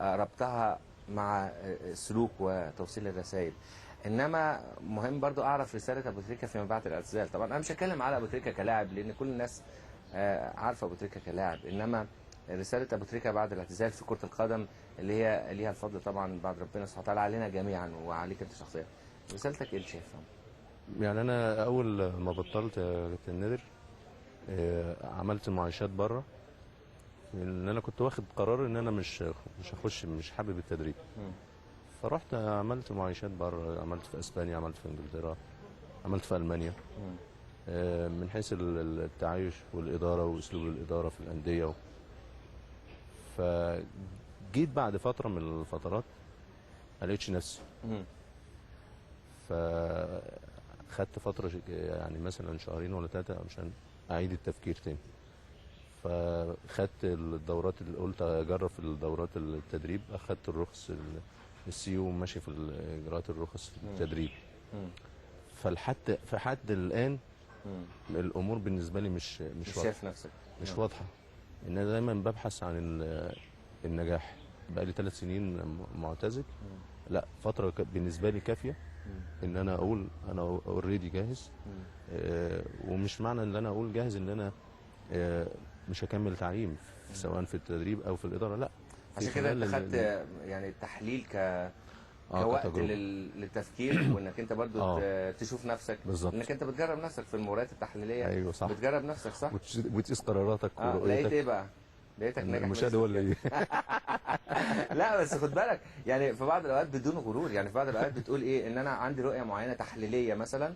ربطها مع السلوك وتوصيل الرسائل. انما مهم برضو اعرف رسالة ابو تريكه فيما بعد الاعتزال. طبعا انا مش هتكلم على ابو تريكه كلاعب لان كل الناس عارفه ابو تريكه كلاعب، انما رسالة ابو تريكه بعد الاعتزال في كره القدم اللي هي ليها الفضل طبعا بعد ربنا سبحانه وتعالى علينا جميعا وعليك انت شخصيا، رسالتك ايه اللي شايفها؟ يعني انا اول ما بطلت يا كابتن نادر عملت معايشات بره، ان انا كنت واخد قرار ان انا مش هخش، مش حابب التدريب. فرحت عملت معايشات بره، عملت في اسبانيا، عملت في انجلترا، عملت في المانيا. من حيث التعايش والادارة واسلوب الادارة في الاندية. فجيت بعد فترة من الفترات ما لقيتش نفسي. فخدت فترة يعني مثلا شهرين ولا 3 عشان اعيد التفكير تاني. فخدت الدورات اللي قلت اجرب في الدورات التدريب، اخدت الرخص ال C وماشي في اجراءات الرخص في التدريب. فلحد في حد الان الامور بالنسبة لي مش واضحة. شايف نفسك مش واضحة. ان انا دايما ببحث عن النجاح. بقى لي 3 سنين معتزل. لا فترة بالنسبة لي كافيه ان انا اقول انا already جاهز. ومش معنى ان انا اقول جاهز ان انا مش هكمل تعليم سواء في التدريب او في الادارة، لا. عشان كده انت خدت يعني التحليل كوقت للتفكير، وانك انت برضو تشوف نفسك بالزبط. انك انت بتجرب نفسك في المباريات التحليلية. ايوه صح، بتجرب نفسك صح، وتقيس قراراتك ورؤيتك. لقيت ايه بقى؟ لقيتك ناجح المشاهد ولا ايه؟ لا بس خد بالك يعني في بعض الاوقات بدون غرور، يعني في بعض الاوقات بتقول ايه، ان انا عندي رؤية معينة تحليلية مثلا،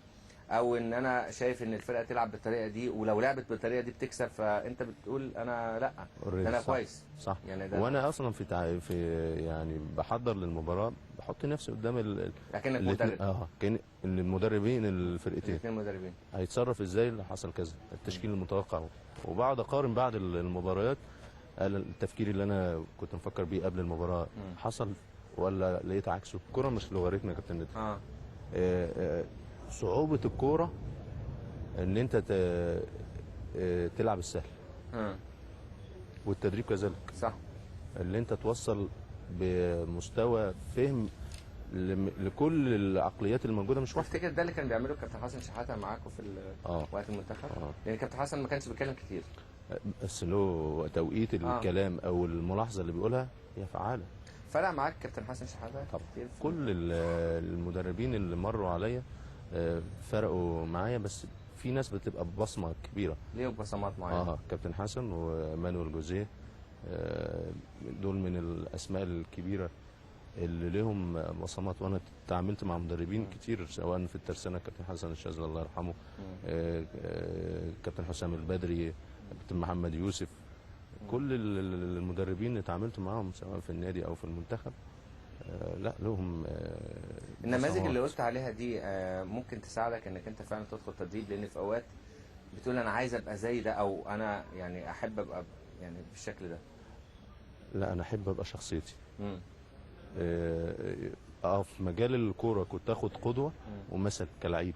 او ان انا شايف ان الفرقة تلعب بالطريقة دي، ولو لعبت بالطريقة دي بتكسب، فانت بتقول انا لا انا كويس صح. يعني ده وانا اصلا في يعني بحضر للمباراة بحط نفسي قدام لكنك مدرب. كان المدربين الفرقتين، الاثنين مدربين، هيتصرف ازاي اللي حصل كذا، التشكيل المتوقع، وبقعد اقارن بعد المباريات التفكير اللي انا كنت مفكر بيه قبل المباراة حصل ولا لقيت عكسه. الكورة مش لوغاريتم يا كابتن ندى. صعوبة الكورة ان انت تلعب السهل. والتدريب كذلك. صح. اللي انت توصل بمستوى فهم لكل العقليات الموجودة مش واحدة. تفتكر ده اللي كان بيعمله الكابتن حسن شحاتة معاكم في وقت المنتخب؟ لان الكابتن حسن ما كانش بيتكلم كتير. بس له توقيت الكلام او الملاحظة اللي بيقولها هي فعالة. فرق معاك كابتن حسن شحاتة؟ طبعا. كل المدربين اللي مروا عليا فرقوا معايا، بس في ناس بتبقى ببصمه كبيرة. ليه بصمات معينة؟ كابتن حسن ومانويل جوزيه، دول من الاسماء الكبيرة اللي لهم بصمات. وانا تعاملت مع مدربين كتير سواء في الترسانه، كابتن حسن الشاذلي الله يرحمه، كابتن حسام البدري، كابتن محمد يوسف، كل المدربين اللي تعاملت معاهم سواء في النادي او في المنتخب لا لهم النماذج اللي قلت عليها دي ممكن تساعدك انك انت فعلا تدخل تدريب، لان في اوقات بتقول انا عايز ابقى زي ده، او انا يعني احب ابقى يعني بالشكل ده. لا انا احب ابقى شخصيتي. في مجال الكورة كنت اخد قدوة ومثل كلعيب،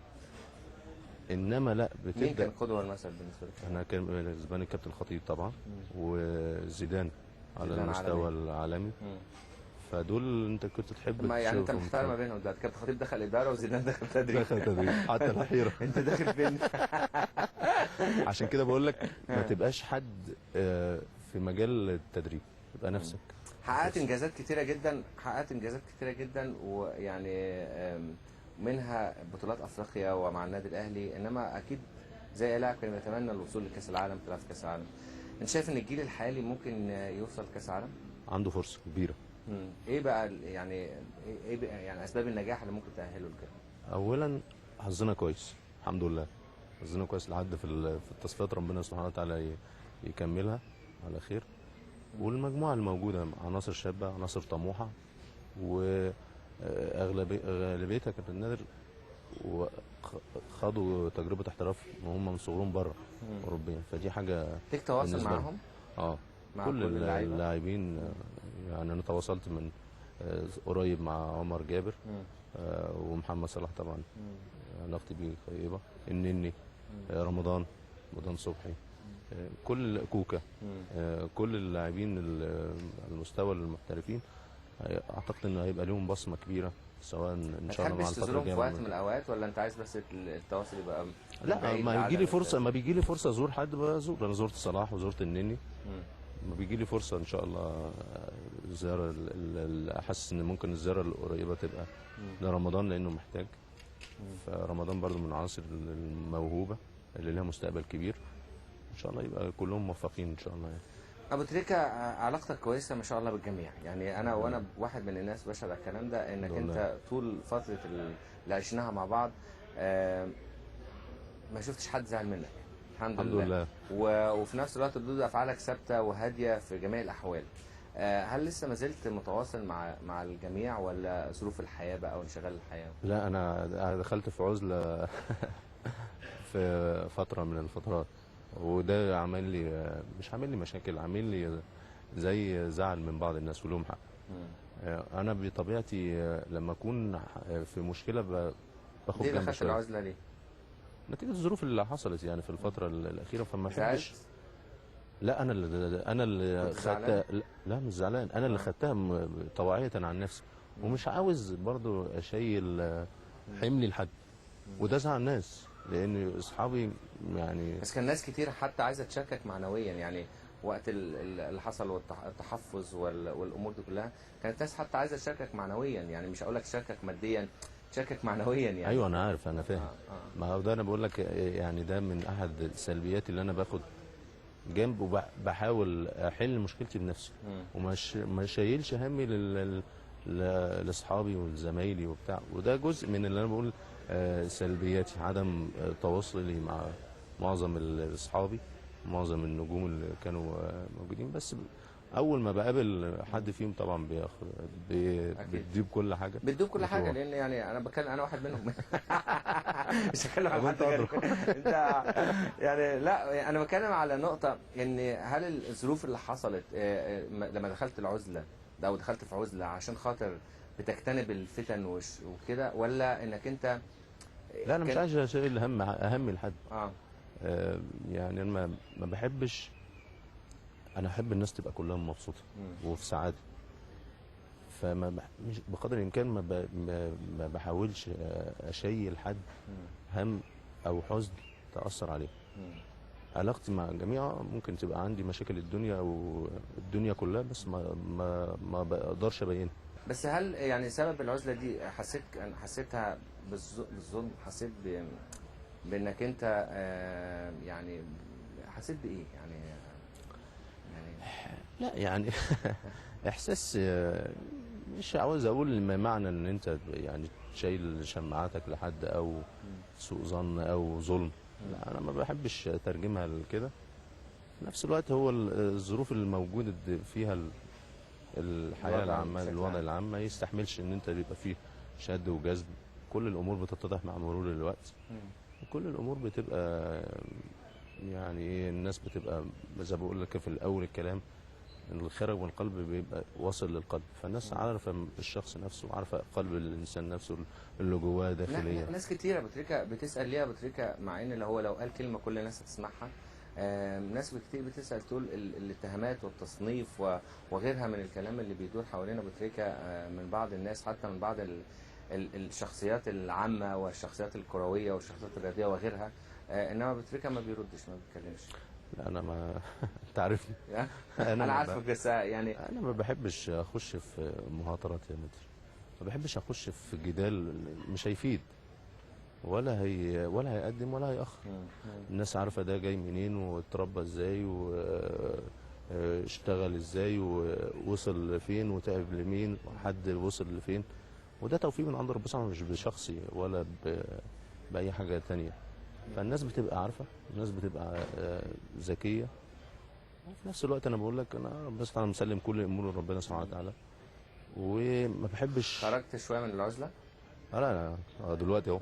انما لا بتبدا. مين كان قدوة المثل بالنسبة لك؟ انا كان بالنسبة لي الكابتن الخطيب طبعا، وزيدان على المستوى العالمي. فدول انت كنت تحب. ما يعني انت محتار ما بينهم دلوقتي، كابتن خطيب دخل ادارة وزيدان دخل تدريب. دخل تدريب حتى الحيرة. انت داخل فين؟ عشان كده بقول لك ما تبقاش حد في مجال التدريب، تبقى نفسك. حققت انجازات كتيرة جدا، حققت انجازات كتيرة جدا، ويعني منها بطولات افريقيا ومع النادي الاهلي، انما اكيد زي لاعب كان بيتمنى الوصول لكاس العالم، تلعب في كاس العالم. انت شايف ان الجيل الحالي ممكن يوصل كاس العالم؟ عنده فرصة كبيرة. ايه بقى يعني ايه بقى يعني اسباب النجاح اللي ممكن تاهله لكده؟ اولا حظنا كويس الحمد لله، حظنا كويس لحد في التصفيات، ربنا سبحانه وتعالى يكملها على خير. والمجموعة الموجودة عناصر شابه، عناصر طموحه، واغلبيتها كابتن نادر وخدوا تجربه احتراف وهم من صغرهم بره اوروبيا، فدي حاجة. ليك تواصل معاهم؟ مع كل اللاعبين. يعني انا تواصلت من قريب مع عمر جابر ومحمد صلاح طبعا، علاقتي بيه طيبة، النني، رمضان صبحي، كل كوكا، كل اللاعبين المستوى المحترفين، اعتقد ان هيبقى لهم بصمة كبيرة سواء ان شاء الله مع الفترة الجاية. في وقت من الاوقات ولا انت عايز بس التواصل يبقى؟ لا، ما يجي لي فرصة، ما بيجي لي فرصة ازور حد بزور. انا زرت صلاح وزرت النني، ما بيجي لي فرصة ان شاء الله الزيارة، احس ان ممكن الزيارة القريبة تبقى لرمضان لانه محتاج. فرمضان برضو من العناصر الموهوبه اللي لها مستقبل كبير، ان شاء الله يبقى كلهم موفقين ان شاء الله يعني. ابو تريكه علاقتك كويسة ما شاء الله بالجميع، يعني انا وانا واحد من الناس بشهد على الكلام ده، انك انت طول فترة اللي عشناها مع بعض ما شفتش حد زعل منك الحمد لله. وفي نفس الوقت ردود افعالك ثابتة وهاديه في جميع الاحوال. هل لسه ما زلت متواصل مع الجميع ولا ظروف الحياة بقى وانشغال الحياة؟ لا، انا دخلت في عزله في فترة من الفترات، وده عمل لي، مش عامل لي مشاكل، عامل لي زي زعل من بعض الناس ولهم حق. انا بطبيعتي لما اكون في مشكلة باخد جنب. ليه دخلت العزلة ليه؟ نتيجة الظروف اللي حصلت يعني في الفترة الاخيرة، فما بحبش. لا، انا اللي خدتها. لا مش زعلان، انا اللي خدتها طواعيه عن نفسي، ومش عاوز برضو اشيل حملي لحد، وده زعل الناس لان اصحابي يعني. بس كان ناس كتير حتى عايزه تشاركك معنويا، يعني وقت اللي حصل والتحفظ والامور دي كلها، كانت ناس حتى عايزه تشاركك معنويا، يعني مش هقول لك تشاركك ماديا، تشاركك معنويا يعني. ايوه انا عارف، انا فاهم. ما هو ده انا بقول لك يعني ده من احد السلبيات اللي انا باخد جنب وبحاول احل مشكلتي بنفسي، وما ما شايلش همي لاصحابي ولزمايلي وبتاع، وده جزء من اللي انا بقول سلبياتي، عدم تواصلي مع معظم اصحابي، معظم النجوم اللي كانوا موجودين. بس اول ما بقابل حد فيهم طبعا بياخد بتديب كل حاجة، بتديب كل حاجة، لان يعني انا بتكلم، انا واحد منهم مش هتكلم على حد غير انت يعني. لا، انا بتكلم على نقطة، ان هل الظروف اللي حصلت لما دخلت العزلة ده او دخلت في عزله عشان خاطر بتجتنب الفتن وكده، ولا انك انت؟ لا، انا مش عايز اشيل هم لحد. يعني انا ما بحبش، انا احب الناس تبقى كلها مبسوطة وفي سعادة، فما مش بقدر الامكان ما بحاولش اشيل حد هم او حزن تاثر عليه. علاقتي مع الجميع ممكن تبقى عندي مشاكل الدنيا والدنيا كلها، بس ما بقدرش ابينها. بس هل يعني سبب العزلة دي حسيتها بالظلم؟ حسيت بانك انت يعني حسيت بايه يعني؟ لا يعني احساس، مش عاوز اقول ما معنى ان انت يعني تشيل شماعاتك لحد او سوء ظن او ظلم، لا انا ما بحبش اترجمها لكده. في نفس الوقت هو الظروف اللي موجودة فيها الحياة العامة، الوضع العام ما يستحملش ان انت يبقى فيه شد وجذب. كل الامور بتتضح مع مرور الوقت، وكل الامور بتبقى يعني ايه، الناس بتبقى زي ما بقول لك في الاول الكلام، الخرج والقلب بيبقى واصل للقلب، فالناس عارفه الشخص نفسه، وعارفه قلب الانسان نفسه اللي جواه داخليا. ناس كتيرة بتريكا بتسال ليه بتريكا، مع ان اللي هو لو قال كلمة كل الناس هتسمعها. ناس كتير بتسال تقول الاتهامات والتصنيف وغيرها من الكلام اللي بيدور حوالين ابو تريكه من بعض الناس، حتى من بعض الشخصيات العامة والشخصيات الكروية والشخصيات الرياضية وغيرها، انما ابو تريكه ما بيردش، ما بيتكلمش. لا انا ما انت عارفني انا عارفك، بس يعني انا ما بحبش اخش في مهاترات يا مدر، ما بحبش اخش في جدال مش هيفيد ولا هي ولا هيقدم ولا هيأخر. الناس عارفه ده جاي منين واتربى ازاي واشتغل ازاي ووصل لفين وتعب لمين وحد وصل لفين، وده توفيق من عند ربنا، مش بشخصي ولا باي حاجة ثانية. فالناس بتبقى عارفه، الناس بتبقى ذكية، وفي نفس الوقت انا بقول لك انا بس انا مسلم كل امور لربنا سبحانه وتعالى، وما بحبش. خرجت شوية من العزلة؟ لا لا دلوقتي اهو.